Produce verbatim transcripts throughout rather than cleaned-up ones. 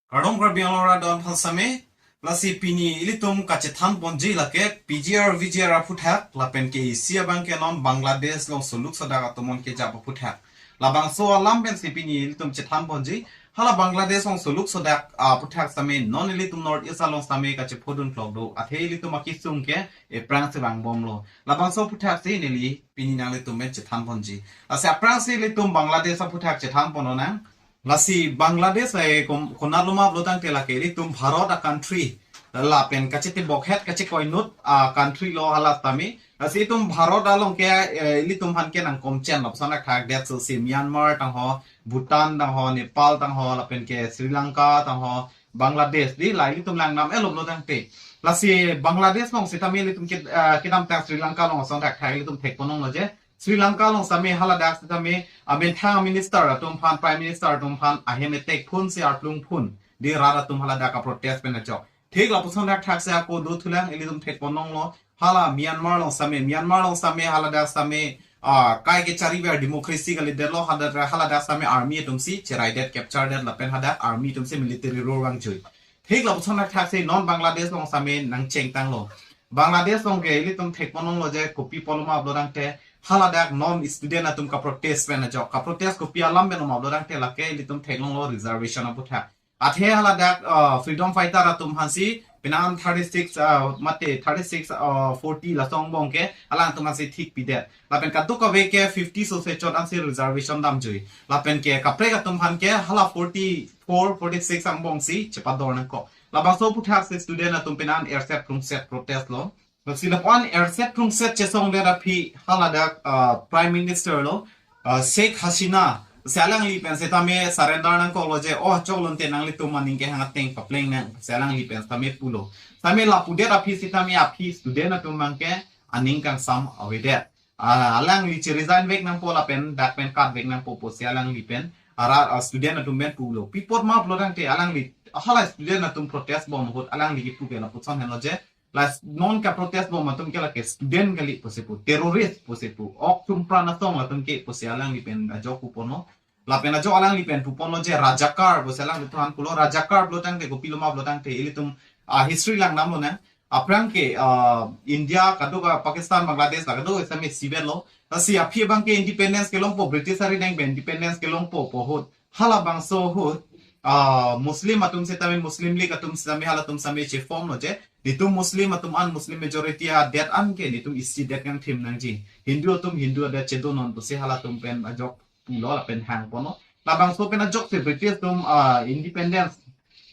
Kardom Karbi Anglong arat don aphan sitame, lasi pini ilitum kachethan ponji lake P G R V G R aphuthak, lapen ke isi abang ke non Bangladesh along soluk sodak atum mon kejap aphuthak. Labangso alam pensi pini ilitum chethan ponji, hala Bangladesh along soluk sodak aphuthak sitame non ilitum North East along sitame kachephodun klok do, athe ilitum akisung ke ephrangsi vangbomlo. Labangso aphuthak si neli pini nanglitum pen chethan ponji. Lasi aphrangsi ilitum Bangladesh aphuthak chethan ponnang. Lasi Bangladesh ai kom-, konat loma pulo tangte lake ilitum Bharat a country, lapen kachetibokhet kachekoinut a country lo hala sitame. Lasi itum Bharat along ke, eh, ilitum aphan ke nangkomchen lapuson thakthak det so si Myanmar tangho, Bhutan tangho, Nepal tangho, lapen ke Sri Lanka tangho, Bangladesh di la ilitum langnam elom lo tangte. Lasi Bangladesh along sitame ilitum kit-, eh, kedamtang Sri Lanka along ason thakthak ilitum thek ponnanglo je. Sri Lanka along sitame haladak sitame, ah, methang minister atum aphan, prime minister atum aphan ahem etek phun si arplung phun di rat atum haladak a protest pen ajok. Thik lapuson thakthak si ako dothulang ilitum thek ponnanglo. Hala Myanmar along sitame, Myanmar along sitame haladak sitame, ah, kai kechariver democracy kalidetlo, haladak, haladak sitame army atum si cheraidet, capture det lapen hadak army atum si military rule vangjui. Thik lapuson thakthak si non Bangladesh along sitame nangchengtanglo. Bangladesh along ke ilitum thek ponnanglo je kopi apot loma pulo tangte haladak non student atum ka protest pen ajok. Ka protest kopi alam pen loma pulo tangte lake ilitum theklonglo reservation aphuthak. Athe haladak, uh, freedom fighter atum aphansi penang thirty-six, uh, mate thirty-six, uh, forty laso angbong ke alangtum aphansi thik pidet. Lapen kadokave ke fifty so se chot ansi reservation damjui. Lapen ke kaprek atum aphan ke hala forty-four, forty-six angbong si chepador nangkok. Labangso aphuthak si student atum penang erset krungset protest lo. Lasi lapu-an erset krungset chesongdet aphi haladak, uh, Prime Minister lo, uh, Sheikh Hasina, si alangli pen sitame surrender nangkoklo je, oh, choklo ante nanglitum aning kehang ateng paplengnang, si alangli pen sitame pulo. Sitame lapudet aphi sitame aphi student atum abang ke aning kangsam avedet. Ah, alangli che resign vek nangpo lapen dak pen kat vek nangpo pusi alangli pen arat, ah, student atum pen pulo. Pi apot ma pulo tangte alangli, hala student atum protest bom ahut alangli kipu ke lapuson henlo je. La non ka protest bom atum ke lake student kali pusi pu, terrorist pusi pu, ok chumpran asong atum ke pusi alangli pen ajok pu ponlo. Lapen ajok alangli pen pu ponlo je Rajakar pusi alanglitum aphan pulo. Rajakar pulo tangte kopi loma pulo tangte ilitum, ah, history langdamlonang. Aphrang ke, ah, India kadokave, Pakistan, Bangladesh la kadokave sitame isivet lo. Lasi aphi abang ke independence kelongpo, British arideng pen independence kelongpo pu ahut halabangso ahut, ah, Muslim atum sitame, Muslim League atum sitame halatum sitame che-form lo je. Netum Muslim atum an, Muslim majority adet an ke netum isi det kangthim nangji. Hindu atum Hindu adet chedonon pusi halatum pen ajok pulo lapen hang ponlo. Labangso pen ajoksi British atum, ah, independence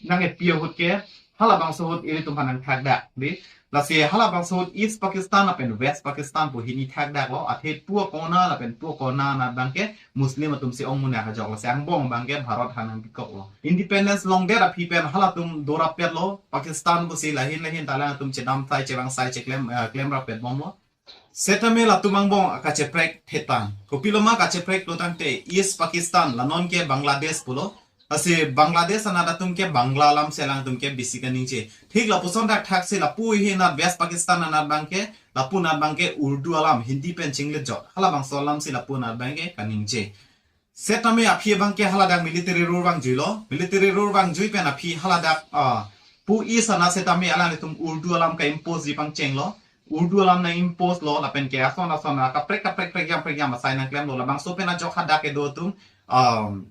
nangkepi ahut ke halabangso ahut ilitum aphan nangthakdak di. Lasi halabangso ahut East Pakistan lapen West Pakistan pu hini thakdaklo. Athe pu akona lapen pu akona anat abang ke Muslim atum si ongmunak ajok. Lasi angbong abang ke Bharat aphan nangpikoklo. Independence longdet aphi pen halatum dorapetlo. Pakistan pusi lahin lahin ta alangtum chedam sai chevang sai cheklem, eh, klemrapet bomlo. Setame latum angbong kacheprek thetang. Kopi loma kacheprek pulo tangte East Pakistan, la non ke Bangladesh pulo. Lasi Bangladesh anat atum ke Bangla alam si alangtum ke bisi kaningje. Thik lapuson thakthak si lapu ahin anat West Pakistan anat abang ke, lapu anat abang ke Urdu alam, Hindi pen chinglet jok. Halabangso alam si lapu anat abang ke kaningje. Setame aphi abang ke haladak military rule vangjuilo. Military rule vangjui pen aphi haladak, ah, pu East anat setame alanglitum Urdu alam ka-impose ji pangchenglo. Urdu alam nang-impose lo, lapen ke ason ason a kaprek kaprek prekjam prekjam asai nangklemlo. Labangso pen ajok hadak kedo atum, um,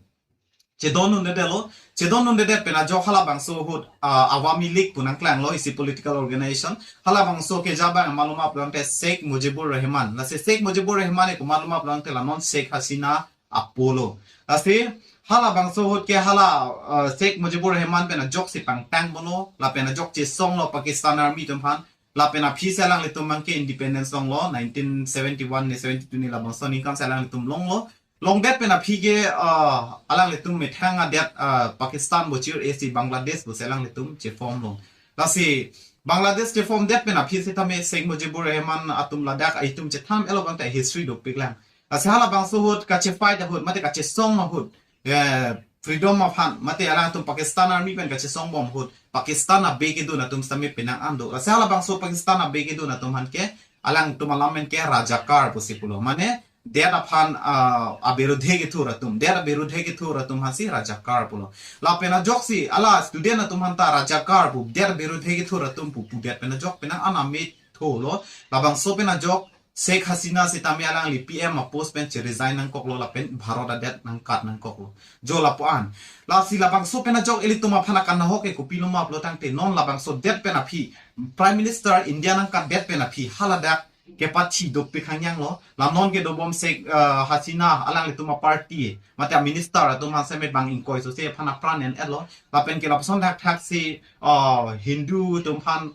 chedondundedetlo. Chedondundedet pen ajok halabangso ahut, ah, Awami League pu nangklanglo, isi political organization. Halabangso keja abang maloma pulo tangte Sheikh Mujibur Rahman. Lasi Sheikh Mujibur Rahman ke komat loma pulo tangte la non Sheikh Hasina apo lo. Lasi halabangso ahut ke hala, uh, Sheikh Mujibur Rahman pen ajoksi pangtang bomlo, lapen ajok chesonglo Pakistan Army atum aphan, lapen aphi si alanglitum abang ke independence longlo, nineteen seventy-one ne seventy-two ne labangso aningkan si alanglitum longlo. Longdet pen aphi ke, uh, alanglitum methang adet, uh, Pakistan bochir esi Bangladesh pusi alanglitum che-form lo. Lasi Bangladesh che-form det pen aphi setame Sheikh Mujibur Rahman atum ladak itum chethan elo abang ta history dopiklang. Lasi halabangso ahut kache-fight ahut, mate kachesong ahut, eh, freedom aphan, mate alangtum Pakistan Army pen kachesong bom ahut, Pakistan abe kedun atum sitame penang an do. Lasi halabangso Pakistan abe kedun atum aphan ke alangtum alam pen ke Rajakar pusi pulo. Mane det aphan, ah, abirudhe kethur atum, det abirudhe kethur atum aphansi Rajakar pulo. Lapen ajoksi hala student atum aphanta Rajakar pu, det abirudhe kethur atum pu, pudet pen ajok penang an ametho lo. Labangso pen ajok Sheikh Hasina sitame alangli P M apost pen che-resign nangkoklo lapen Bharat adet nangkat nangkoklo. Jo lapu-an. Lasi labangso pen ajok ilitum aphan akanghok ke kopilo ma pulo tangte, non labangso det pen aphi, Prime Minister India nangkatdet pen aphi haladak kepathi dopik hangyang lo. La non kedobom Sheikh, ah, Hasina alanglitum aparty, mate aminister atum aphan seme bang ingkoi sose aphan apran en-et lo. Lapen ke lapuson thakthak si, ah, Hindu atum aphan,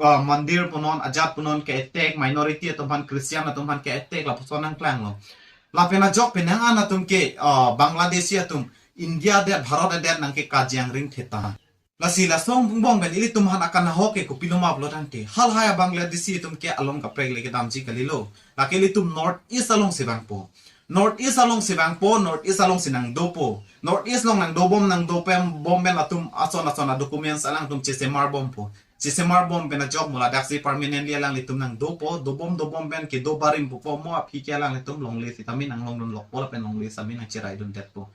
ah, mandir punon, ajat punon ke-attack, minority atum aphan, Christian atum aphan ke-attack, lapuson nangklang lo. Lapen ajok penang an atum ke, ah, Bangladeshi atum India adet, Bharat adet nangkekaji angring theta. Lasi lason angbong pen ilitum aphan akanghok ke kopilo ma pulo tangte, halahai a-Bangladeshi atum ke along kaprek le kedamji kalilo. Lake ilitum North East alongsi vangpo. North East alongsi vangpo, North East alongsi nangdopo. North East along nangdobom, nangdopem bom pen atum ason ason a-documents alangtum chesemar bompo. Chesemar bom pen ajok mo ladaksi permanently alanglitum nangdopo, dobom dobom pen kedo barim pupo, mo aphi ke alanglitum longle sitame nanglongdun lokpo lapen longle sitame nangcheraidundetpo.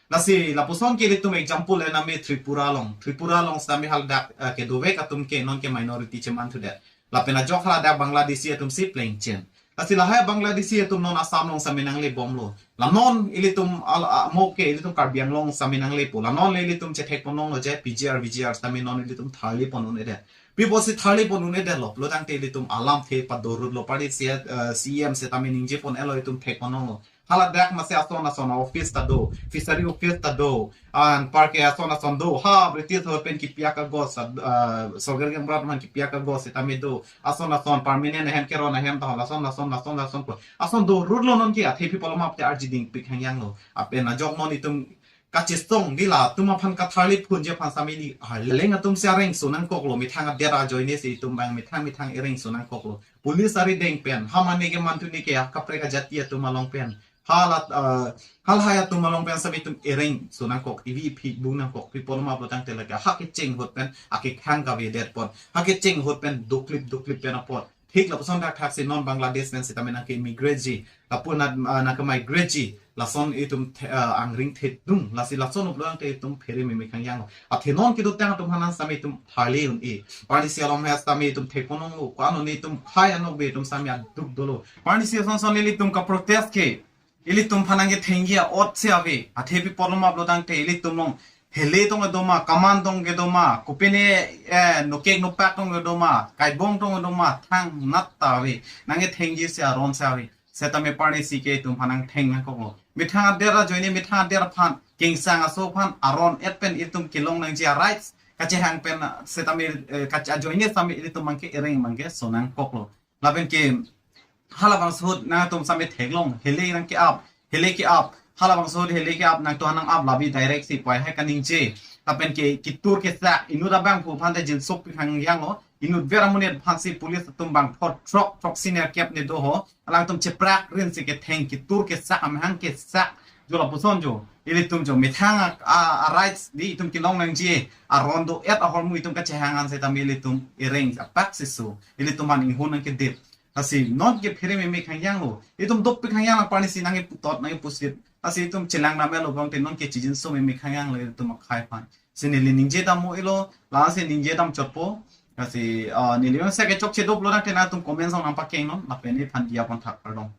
Lasi lapuson ke ilitum example le name Tripura along. Tripura along sitame haladak, eh, kedovek atum ke non ke minority chemanthudet. Lapen ajok haladak Bangladeshi atumsi plengchen. Lasi lahai Bangladeshi atum non Assam along sitame nanglebomlo. La non ilitum al-, a-, mo ke ilitum Karbi Anglong sitame nanglepo. La non le ilitum chethekpon longlo je P G R, V G R sitame non ilitum tharlipon un-edet. Pi apotsi tharlipon un-edetlo pulo tangte ilitum alamthe padorutlo, party C, eh, C E M sitame ningjepon-etlo, itum thekpon longlo. Haladak masi ason ason office ta do, fishery office ta do, anparke ason ason do, ha British ahut pen kipi akagos, ah, sorkar gaonbura atum aphan kipi akagos sitame do, ason ason permanent ahem keron ahem ta hol, ason ason, ason ason ko. Ason dorutlo non ke, athe pi pulo ma pute arjidingpik hangyang lo. Lapen ajok non itum kachesong di latum aphan katharli phunji aphan sitame ili, ah, leleng atumsi areng so nangkoklo, methang adet ajoine si itum bang methang methang ereng so nangkoklo. Police arideng pen, ha mane ke manthu ne ke, ah, kaprek ajati atum along pen, hala, ah, halahai atum along pen sitame itum ereng so nangkok, ivi iphi bu nangkok, pi pulo ma pulo tangte lake ha kecheng ahut pen akekhang kavedet apot, ha kecheng ahut pen doklip doklip pen apot. Thik lapuson thakthak si non Bangladesh pen sitame nangke-immigrate ji, lapu na, ah, nangke-migrate ji, lason itum the-, ah, angring thedung, lasi lason pulo tangte itum phere meme khangyang lo. Athe non kedotang atum aphan sitame itum tharli un-e. Party C along he sitame itum thekpon longlo, ko-an un-e, itum khei anokbe atum sitame aduk dolo. Party C ason ason ilitum kaprotest ke ilitum aphan nangkethengji a-ot si ave. Athe pi pulo ma pulo tangte ilitum along hele tong kedo ma, kaman tong kedo ma, kopine, eh, nokek nopak tong kedo ma, kaibong tong kedo ma, thangnat ta ave. Nangkethengji si aron si ave. Setame party C ke itum aphan nangtheng nangkoklo. Methang adet ajoine, methang adet aphan, kengsang aso aphan aron-et pen itum kelong nangji a-rights kachehang pen, setame, eh, kache-, ajoine sitame ilitum abangke ereng abangke so nangkoklo. Lapen ke halabangso ahut nangtum sitame theklong, hele nangke-ap, hele ke-ap, halabangso ahut hele ke-ap, nangtum aphan nang-ap labi direct si poi hai kaningje. Lapen ke ketur kesak, inut abangphu aphan ta jinsopik hangyang lo, inutvet amonit aphansi police atum bang thot throk throksi nerkep ne do ho, alangtum cheprak rin si ketheng, ketur kesak, amahang kesak, jo lapuson jo, ilitum jo methang a, a, a-rights di itum kelong nangji, aron do-et ahormu itum kachehang an setame ilitum ereng apak si so, ilitum aphan inghun nangkedip. Lasi non ke phere meme khangyang lo. Itum dopik khangyang lo, party C nangkeputot nangkepusit. Lasi itum chelang dam-et lo, bang te non ke chijinso meme khangyang lo itum akhei aphan. Si neli ningje dam mo ilo, lasi ningje dam chotpo. Lasi, ah, neli mesen ke chokche do pulo tangte nangtum comment along nangpakeng non, lapen nephan diya pon thak, kardom.